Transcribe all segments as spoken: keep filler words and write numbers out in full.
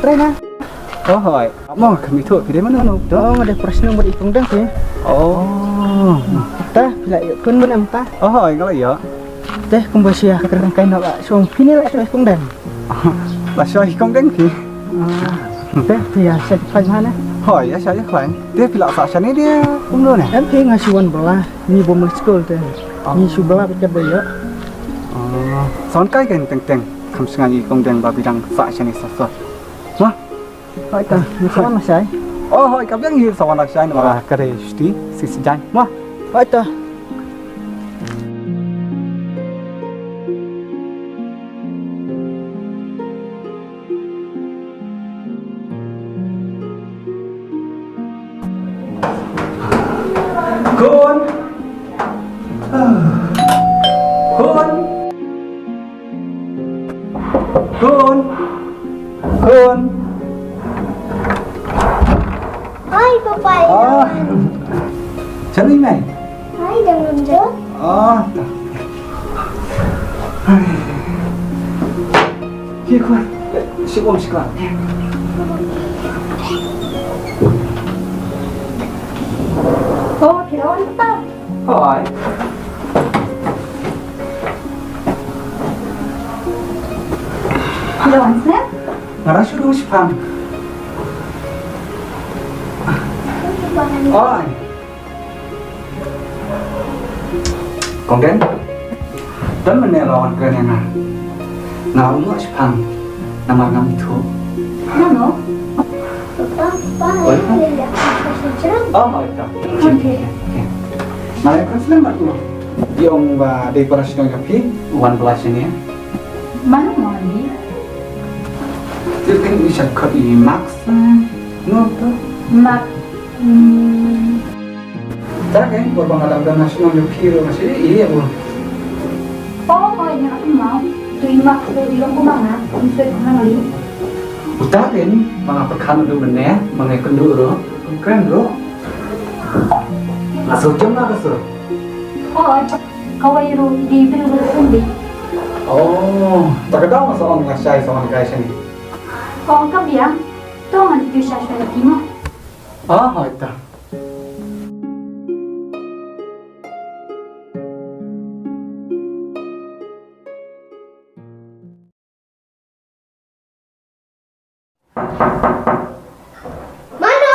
Dei na. Oh hoi. Mo, kami tu phi dei mano? To, nga dei para shnong ba ïa i Kong Deng phi. Oh. Te phi la ïoh khun ban em ta? Oh hoi, nga la ïoh. Te kumba shu ïa kren kai noh la shong phi ne la shong i Kong Deng? La shong i Kong Deng phi. Te phi ïa shah khlaiñ ha ne? Hoi, ïa shah ïa khlaiñ. Te phi la sah shane de kumno ne? Em phi, nga shu wan bylla. Ngi bym leit skul te. Ngi shu bylla bad ka ba ïoh. Sa wan kai kein teng teng. Kham sngewbha i Kong Deng ba phi dang sah shane sah sah. Mo. Hoi ta, ngi sa wan lashai. Oh hoi, ka biang ngi sa wan lashai namar ka dei shuti, shi sijan. Mo. Hoi ta. Khun. Khun. Khun. Khun. Hai, Papa. Ah. Shano i mei? Hai, dang lam jong. Ah. Hai. Ki khun. Shi um shi klan. Oh, phi la wan pat. Hoi. Phi la wan snem? Nga dang shu rung shiphang. Hoi. Kong Deng. Don mynne ba wan kren ïa nga. Nga ym lah shiphang namar ngam ithuh. Mano? Papa, papa, oi, papa. Oh, oi, ta. Okay. Okay. Nga la ïa kren slem bad u. Ïa ong ba dei para shnong jong phi, wan bylla shane. Mano mo, Andy? Te teng i shakhat i Max. Hmm. No to? Max. Hmm. Tara kein, bor ba nga dang don ha shnong jong phi ruh nga shu ïohi ïa u. Oh, hooid, nga kynmaw. Uto i Max ruh i long kum ma nga, um sngewthuh kumno li. Uta kein, ma nga pyrkhat naduh mynne, ma nga ïakynduh ruh, kren ruh. Nga sngewthuh ma ka sur. Hooid, kawei ruh i dei briew ruh kumne. Oh, ta ka daw nga sa ong lashai sa wan kai shane. Oh, ka biang, to ngan ïathuh sha shuwa ïa ki mo. Ah, hooid ta. Mano?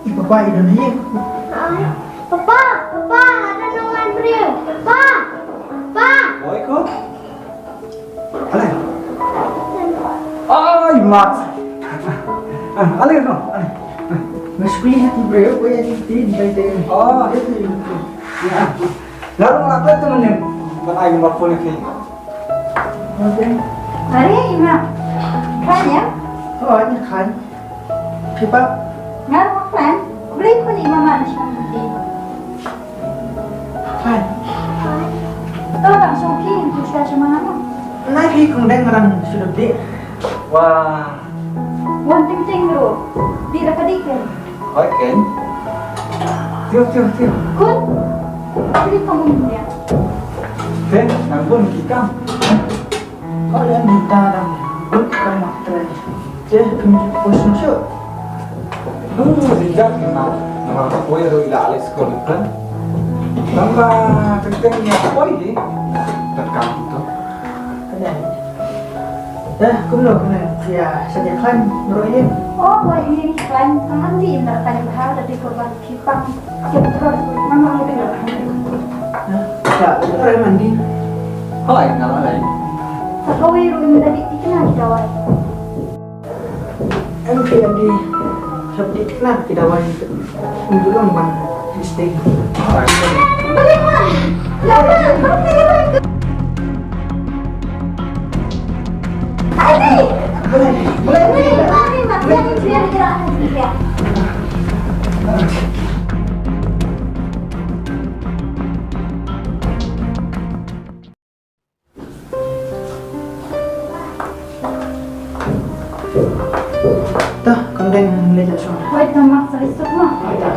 I papa i don hi. Ai, papa, papa, ada nongan briew. Papa, papa. Oi ko. Ale. Ai, Max. Ah, ale no, ale. Nga shu kylli ha ki briew, ko ïa ki tin, tai tai. Oh, ïa ki. Ïa. Nga ruh nga la klet te mynnin ban ai number phone ïa phi. Okay. Are i ma. Khlaiñ ïa? Oh, ïa khlaiñ. Phi pat? Nga ruh nga khlaiñ. Balei khun i mama na shnong phi? Khlaiñ. To dang sngewthuh phi, tu sha sha ma nga. Nai phi kong deng ngan shu dep dih. Wah. Wan teng teng ruh. Dih da ka dih kein. Hooid kein. Tiw, tiw, tiw. Khun. Dih ka mung dia. Te, nang bun ki kam. Hooid, ïa nita dang bun ki kam mak trai. Te, pynjut pun sngewsih. Huh, jingjia ki ma. Namar ka poi ruh i la leit skul kan. Tang ba teng teng ïa ka poi hi. Ka kam to. Ka dei. Eh, kumno, kumno? Ïa, sa ïa khlaiñ baroh ïing? Oh, baroh ïing khlaiñ. Tang hangta ïa khlaiñ bha, da dei kurban ki pang. Ïa, baroh ïing, ngan ong ïa khlaiñ. Eh, sa, baroh ïing mandi. Hooid, nga la leit. Sa kawei ruh ym da dei thikna ki dawai. Em, ki em di, sop di thikna ki dawai. Ym ju long ban mistake. Tah, kong deng leit sha shuwa. Hooid, tang mak sa leit suk ma. Hooid, tah.